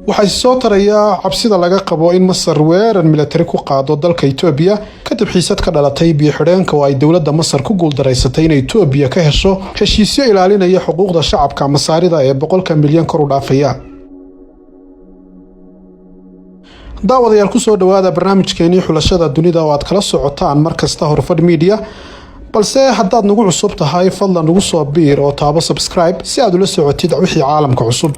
Waxaa soo taraya cabsida laga qabo in Masar weerar milatari ku qaado dalka Itoobiya kadib xiisad ka dhalatay biyo-xidheenka oo ay dowladda Masar ku guuldaraysatay inay Itoobiya ka hesho heshiisyo ilaalinaya xuquuqda shacabka Masaarida ee 100-ka milyan kor u dhaafaya. Daawadayaal, kusoo dhawaada barnaamijkeenii Xulashada Dunida oo aad kala socotaan markasta Horfadh Media. Balse haddaad nagu cusub tahay, fadlan nagu soo biir oo taabo subscribe si aad ula socotid wixii caalamka cusub.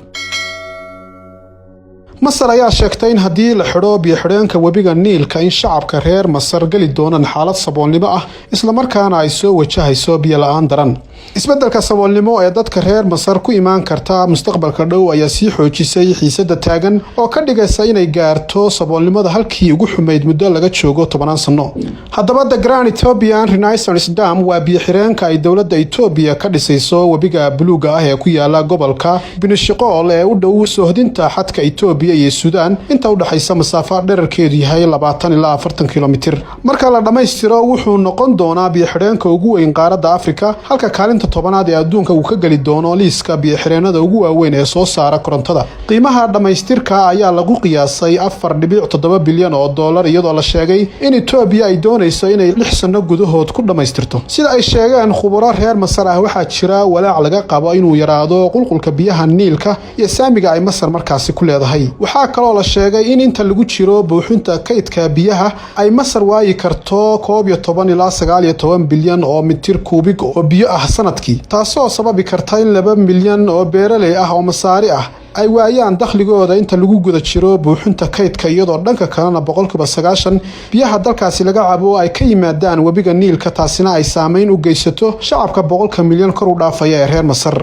Masar ayaa sheegtay in haddii la xidho biyo-xidheenka webiga Niilka in shacabka reer Masar geli doonaan xaalad saboolnimo ah, islamarkaana ay soo wajahayso biyo la-aan daran. Isbeddelka saboolnimo ee dadka reer Masar ku imaan karta mustaqbalka dhow ayaa sii xoojisay xiisada taagan oo ka dhigaysa inay gaarto saboolnimada halkii ugu xumayd muddo laga joogo 10-aan sano. Haddaba, the Grand Ethiopian Renaissance Dam waa biyo-xireenka ay dowladda Etoobiya ka dhisayso webiga Buluuga ah ee ku yaala gobolka Binishiqool ee u dhow soohdinta xadka Etoobiya iyo Suudaan, inta u dhexaysa masaafo dherarkeedu yahay 20 ilaa 40 kilomitir. Marka la dhammaystiro, wuxuu noqon doonaa biyo-xidheenka ugu weyn qaaradda Afrika, halka kaalinta 10aad ee adduunka uu ka geli doono liiska biyo-xireenada ugu waaweyn ee soo saara korontada. Qiimaha dhammaystirka ayaa lagu qiyaasay 4.7 bilyan oo dollar, iyadoo la sheegay in Etoobiya ay doonayso inay 6 sano gudahood ku dhammaystirto, sida ay sheegeen khuburo reer Masar ah. Waxaa jira walaac laga qabo inuu yaraado qulqulka biyaha Niilka iyo saamiga ay Masar markaasi ku leedahay. Waxaa kaloo la sheegay in inta lagu jiro buuxinta kaydka biyaha ay Masar waayi karto 11 ilaa 19 bilyan oo mitir kuubig oo biyo ah sanadkii, taasoo sababi karta in 2 milyan oo beeraley ah oo Masaari ah ay waayaan dakhligooda inta lagu guda jiro buuxinta kaydka, iyadoo dhanka kalena 90% biyaha dalkaasi laga cabo ay ka yimaadaan webiga Niilka, taasina ay saameyn u geysato shacabka 100-ka milyan kor u dhaafaya ee reer Masar.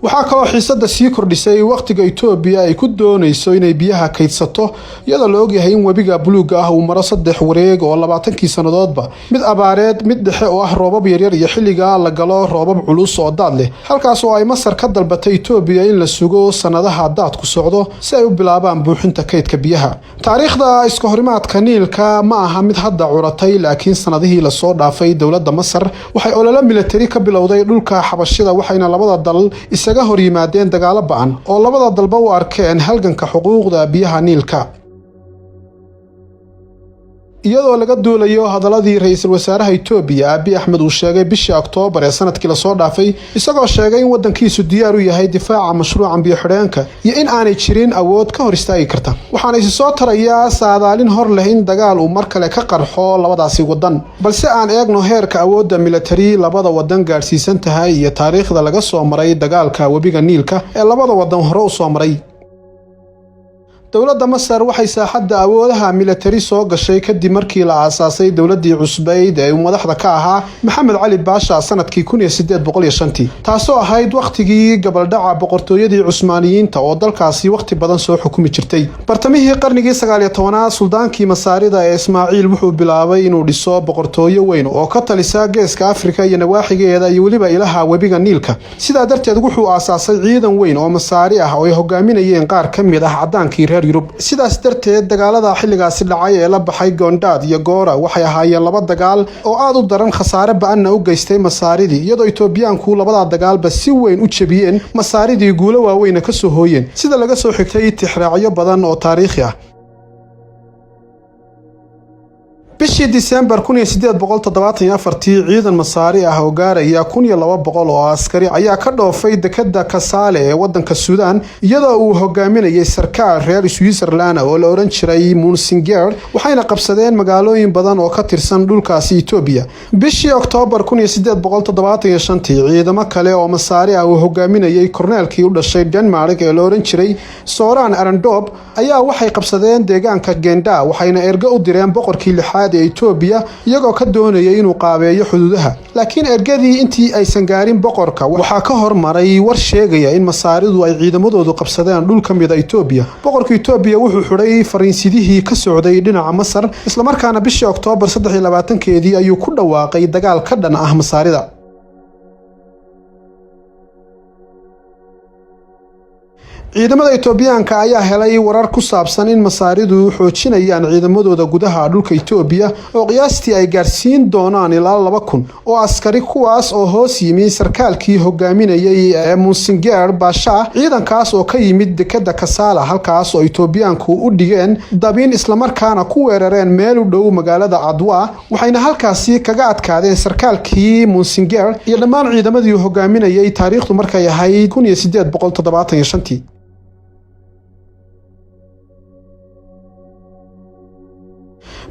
Waxaa kaloo xiisadda sii kordhisay wakhtiga Itoobiya ay ku doonayso inay biyaha kaydsato, iyadoo la ogyahay in webiga Buluugga ah uu maro saddex wareeg oo 20-kii sannadoodba: mid abaareed, mid dhexe oo ah roobab yaryar, iyo xilliga la galo roobab culus oo daad leh, halkaas oo ay Masar ka dalbatay Itoobiya in la sugo sannadaha daadku socdo si ay u bilaabaan buuxinta kaydka biyaha. Taariikhda iska horimaadka Niilka ma aha mid hadda curatay, laakiin sanadihii lasoo dhaafay dowladda Masar waxay ololo milatari ka bilowday dhulka Xabashida, waxayna labada dal isaga hor yimaadeen dagaalo ba'an oo labada dalba u arkeen halganka xuquuqda biyaha Niilka. Iyadoo laga duulayo hadaladii ra-iisul wasaaraha Itoobiya Abiy Axmed uu sheegay bishii Oktoobar ee sanadkii lasoo dhaafay, isagoo sheegay in waddankiisu diyaar u yahay difaaca mashruucan biyo-xidheenka iyo in aanay jirin awood ka hor istaagi karta, waxaana isi soo tarayaa saadaalin hor leh in dagaal uu mar kale ka qarxo labadaasi waddan. Balse aan eegno heerka awoodda milatari labada waddan gaadhsiisan tahay iyo taariikhda laga soo maray dagaalka webiga Niilka ee labada waddan hore u soo maray. Dowladda Masar waxay saaxadda awoodaha milatari soo gashay kadib markii la aasaasay dowladdii cusbayd ee uu madaxda ka ahaa Maxamed Cali Baasha sanadkii 1805-tii, taasoo ahayd wakhtigii gabaldhaca boqortooyadii Cusmaaniyiinta oo dalkaasi wakhti badan soo xukumi jirtay. Bartamihii qarnigii 19aad, suldaankii Masaarida ee Ismaaciil wuxuu bilaabay inuu dhiso boqortooyo weyn oo ka talisa Geeska Afrika iyo nawaaxigeeda iyo weliba ilaha webiga Niilka. Sidaa darteed wuxuu aasaasay ciidan weyn oo Masaari ah oo ay hogaaminayeen qaar ka mid ah caddaankii reer Yurub. Sidaas darteed dagaalada xilligaasi dhacay ee la baxay Gondaad iyo Goora waxay ahaayeen laba dagaal oo aad u daran, khasaare ba-anna u geystay Masaaridii, iyadoo Itoobiyaanku labadaa dagaalba si weyn u jebiyeen Masaaridii, guulo waaweyna ka soo hooyeen, sida laga soo xigtay tixraacyo badan oo taariikhi ah. Bishii Disembar 1874-tii, ciidan Masaari ah oo gaaraya 1200 oo askari ayaa ka dhoofay dekadda Kasaale ee waddanka Suudaan, iyadoo uu hogaaminayay sarkaal reer Switzerland oo la odhan jiray Munsinger, waxayna qabsadeen magaalooyin badan oo ka tirsan dhulkaasi Itoobiya. Bishii Oktoobar 1875-tii, ciidamo kale oo Masaari ah uu hogaaminayay korneelkii u dhashay Denmark ee la odhan jiray Soran Arendoob ayaa waxay qabsadeen deegaanka Genda, waxayna ergo u direen boqorkii lixaad ee Itoobiya, iyagoo ka doonayay inuu qaabeeyo xuduudaha. Laakiin ergadii intii aysan gaarin boqorka, waxaa ka hormaray war sheegaya in Masaaridu ay ciidamadoodu qabsadeen dhul ka mida Itoobiya. Boqorka Itoobiya wuxuu xidhay fariinsidihii ka socday dhinaca Masar, islamarkaana bishii Oktoobar 23-keedii ayuu ku dhawaaqay dagaal ka dhan ah Masaarida. Ciidamada Itoobiyaanka ayaa helay warar ku saabsan in Masaaridu xoojinayaan ciidamadooda gudaha dhulka Itoobiya, oo qiyaastii ay gaarsiin doonaan ilaa 2000 oo askari, kuwaas oo hoos yimi sarkaalkii hogaaminayay ee Munsingeer Baasha. Ciidankaas oo ka yimid dekeda Kasaala, halkaas oo Itoobiyaanku u dhigeen dabin, islamarkaana ku weerareen meel u dhow magaalada Adwa, waxayna halkaasi kaga adkaadeen sarkaalkii Munsingeer iyo dhammaan ciidamadii uu hogaaminayay, taariikhdu markay ahayd 1875-tii.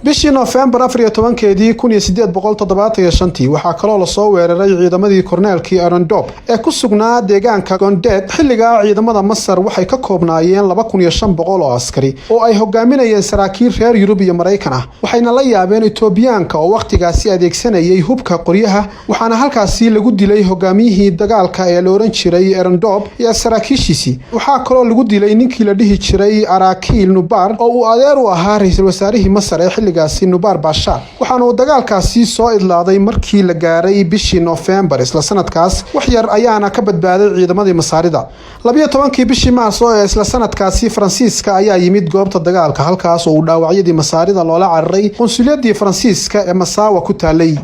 Bishii Noofembar 14-keedii 1875-tii waxaa kaloo lasoo weeraray ciidamadii korneelkii Arondob ee ku sugnaa deegaanka Gondeed. Xilligaa ciidamada Masar waxay ka koobnaayeen 2500 oo askari oo ay hogaaminayeen saraakiil reer Yurub iyo Maraykan ah, waxayna la yaabeen Itoobiyaanka oo wakhtigaasi adeegsanayay hubka qoryaha, waxaana halkaasi lagu dilay hogaamiyihii dagaalka ee la ohan jiray Erondob iyo saraakiishiisii. Waxaa kaloo lagu dilay ninkii la dhihi jiray Araakiil Nubar, oo uu adeer u ahaa ra-iisul wasaarihii Masar ee xilligaasi Nubar Baasha, waxaana uu dagaalkaasi soo idlaaday markii la gaaray bishii Noofembar isla sanadkaas. Wax yar ayaana ka badbaaday ciidamadii Masaarida. 12-kii bishii Maarso ee isla sanadkaasi Faransiiska ayaa yimid goobta dagaalka, halkaas oo uu dhaawacyadii Masaarida loola cararay qunsuliyadii Faransiiska ee Masaawa ku taalay.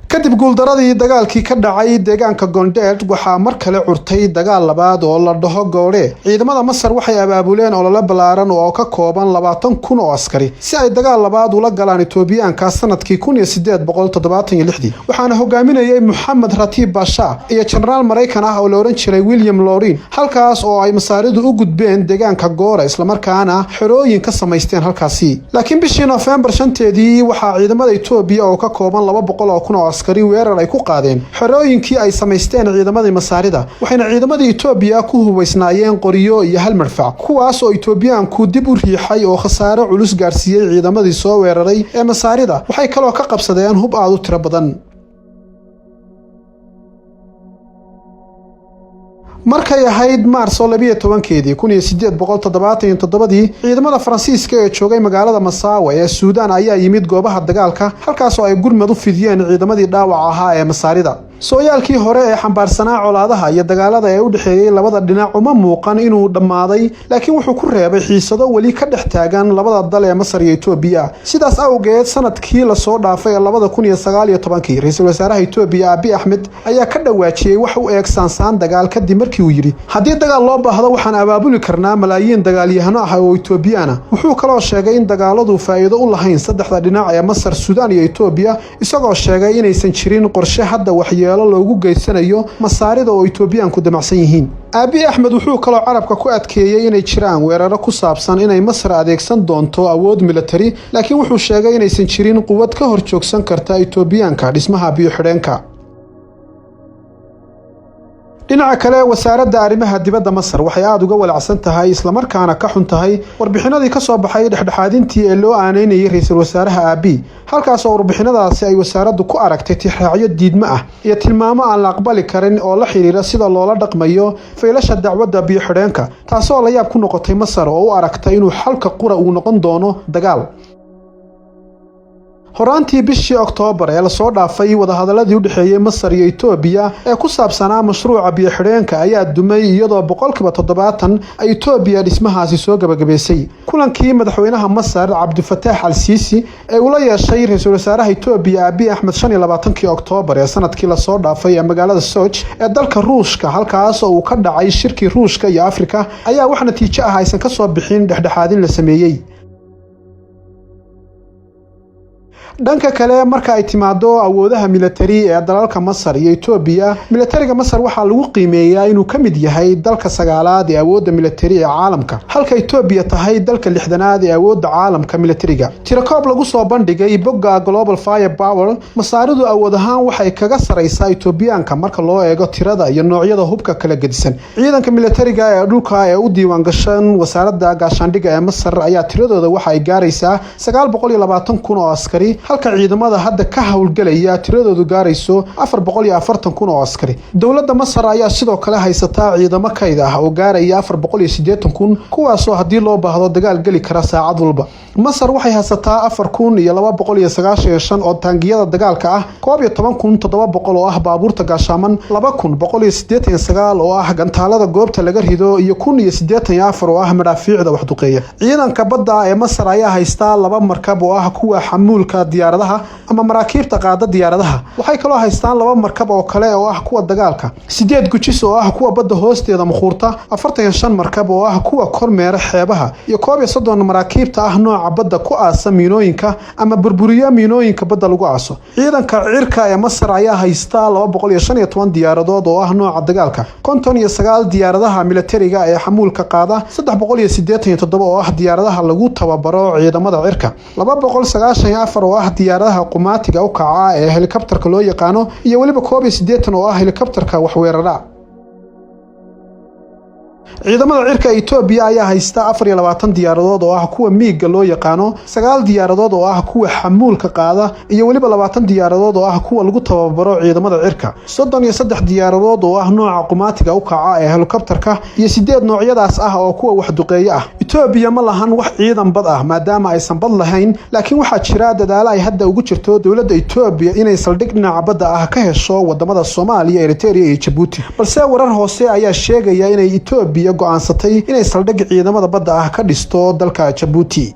Kadib guuldaradii dagaalkii ka dhacay deegaanka Gondeed, waxaa mar kale curtay dagaal labaad oo la dhaho Goodhe. Ciidamada Masar waxay abaabuleen olole ballaaran oo ka kooban 20,000 oo askari si ay dagaal labaad ula galaan Itoobiyaanka sanadkii 1876-dii, waxaana hogaaminayay Moxamed Ratiib Baasha iyo jenaraal Maraykan ah oo la odhan jiray William Lorin, halkaas oo ay Masaaridu u gudbeen deegaanka Goora, islamarkaana xerooyin ka samaysteen halkaasi. Laakiin bishii Noofembar 5-teedii waxaa ciidamada Itoobiya oo ka kooban 200,000 oo askari weerar ay ku qaadeen xerooyinkii ay samaysteen ciidamadii Masaarida, waxayna ciidamadii Itoobiya ku hubaysnaayeen qoryo iyo hal madfac, kuwaas oo Itoobiyaanku dib u riixay oo khasaare culus gaarsiiyey ciidamadii soo weeraray ee Masaarida. Waxay kaloo ka qabsadeen hub aad u tiro badan. Markay ahayd Maarso 12-keedii 1877-dii, ciidamada Faransiiska ee joogay magaalada Masaawa ee Suudaan ayaa yimid goobaha dagaalka, halkaasoo ay gurmad u fidiyeen ciidamadii dhaawaca ahaa ee Masaarida. Sooyaalkii hore ee xambaarsanaa colaadaha iyo dagaalada ee u dhexeeyey labada dhinac uma muuqan inuu dhammaaday, laakiin wuxuu ku reebay xiisado weli ka dhex taagan labada dal ee Masar iyo Itoobiya. Sidaas awgeed, sanadkii lasoo dhaafay ee 2019-kii, ra-iisul wasaaraha Itoobiya Abi Axmed ayaa ka dhawaajiyey wax u eeg saansaan dagaal, kadib markii uu yidhi: "Haddii dagaal loo baahdo, waxaan abaabuli karnaa malaayiin dagaalyahano ah oo Itoobiyaan ah." Wuxuu kaloo sheegay in dagaaladu faa'iido u lahayn saddexda dhinac ee Masar, Suudaan iyo Itoobiya, isagoo sheegay inaysan jirin qorshe hadda waxyeelo loogu geysanayo Masaarida oo Itoobiyaanku damacsan yihiin. Aabi Axmed wuxuu kaloo carabka ku adkeeyey inay jiraan weeraro ku saabsan inay Masar adeegsan doonto awood militari, laakiin wuxuu sheegay inaysan jirin quwad ka hor joogsan karta Itoobiyaanka dhismaha biyo-xidheenka. Dhinaca kale, wasaaradda arrimaha dibadda Masar waxay aada uga walacsan tahay, islamarkaana ka xun tahay, warbixinadii ka soo baxay dhexdhexaadintii ee loo aaneynayay ra-iisul wasaaraha Aabi, halkaas oo warbixinadaasi ay wasaaraddu ku aragtay tixraacyo diidmo ah iyo tilmaamo aan la aqbali karin oo la xiriira sida loola dhaqmayo faylasha dacwadda biyo-xidheenka, taasoo la yaab ku noqotay Masar oo u aragtay inuu xalka qura uu noqon doono dagaal. Horaantii bishii Oktoobar ee lasoo dhaafay, wadahadaladii u dhexeeyey Masar iyo Itoobiya ee ku saabsanaa mashruuca biyo-xidheenka ayaa dumay, iyadoo 70% ay Itoobiya dhismahaasi soo gabagabaysay. Kulankii madaxweynaha Masar Cabdifataax al Siisi ee ula yeeshay ra-iisul wasaaraha Itoobiya Abiy Axmed 25-kii Oktoobar ee sanadkii lasoo dhaafay ee magaalada Soj ee dalka Ruushka, halkaas oo uu ka dhacay shirkii Ruushka iyo Afrika, ayaa wax natiijo ah aysan ka soo bixin dhexdhexaadin la sameeyey. Dhanka kale, marka ay timaado awoodaha militari ee dalalka Masar iyo Itoobiya, militariga Masar waxaa lagu qiimeeyaa inuu ka mid yahay dalka sagaalaad ee awoodda militari ee caalamka, halka Itoobiya tahay dalka 60aad ee awoodda caalamka militariga. Tirakoob lagu soo bandhigay bogga Global Fire Power, Masaaridu awood ahaan waxay kaga saraysaa Itoobiyaanka marka loo eego tirada iyo noocyada hubka kala gedisan. Ciidanka militariga ee dhulka ee u diiwaan gashan wasaaradda gaashaandhigga ee Masar ayaa tiradooda waxa ay gaaraysaa 920,000 oo askari. Halka ciidamada hadda ka howlgelaya tiradoodu gaarayso 440,000 oo askari. Dowladda Masar ayaa sidoo kale haysataa ciidamo kayd ah oo gaaraya 480,000, kuwaasoo haddii loo baahdo dagaal geli kara saacad walba. Masar waxay haysataa 4295 oo taangiyada dagaalka ah, 11,700 oo ah baabuurta gaashaaman, 2189 oo ah gantaalada goobta laga rido iyo 1084 oo ah madhaafiicda waxduqeeya. Ciidanka badda ee Masar ayaa haystaa laba markab oo ah kuwa xamuulka diyaaradaha ama maraakiibta qaada diyaaradaha. Waxay kaloo haystaan laba markab oo kale oo ah kuwa dagaalka, sideed gujis oo ah kuwa badda hoosteeda mukhuurta, 45 markab oo ah kuwa kormeera xeebaha iyo 31 maraakiibta ah nooca badda ku aasa miinooyinka ama burburiya miinooyinka badda lagu aaso. Ciidanka cirka ee Masar ayaa haysta 215 diyaaradood oo ah nooca dagaalka, 59 diyaaradaha militariga ee xamuulka qaada, 387 oo ah diyaaradaha lagu tababaro ciidamada cirka, 294 oo ah diyaaradaha qumaatiga u kaca ee helikabtarka loo yaqaano iyo weliba 81 oo ah helikabtarka waxweerara. Ciidamada cirka Itoobiya ayaa haysta 24 diyaaradood oo ah kuwa miiga loo yaqaano, sagaal diyaaradood oo ah kuwa xamuulka qaada iyo weliba 20 diyaaradood oo ah kuwa lagu tababaro ciidamada cirka, 33 diyaaradood oo ah nooca qumaatiga u kaca ee helikobtarka iyo sideed noocyadaas ah oo kuwa waxduqeeye ah. Itoobiya ma lahan wax ciidan bad ah, maadaama aysan bad lahayn, laakiin waxaa jira dadaalo ay hadda ugu jirto dowladda Itoobiya inay saldhig dhinaca badda ah ka hesho wadamada Soomaaliya, Eriteria iyo Jabuuti. Balse warar hoose ayaa sheegaya inay Itoobiya go'aansatay inay saldhig ciidamada badda ah ka dhisto dalka Jabuuti.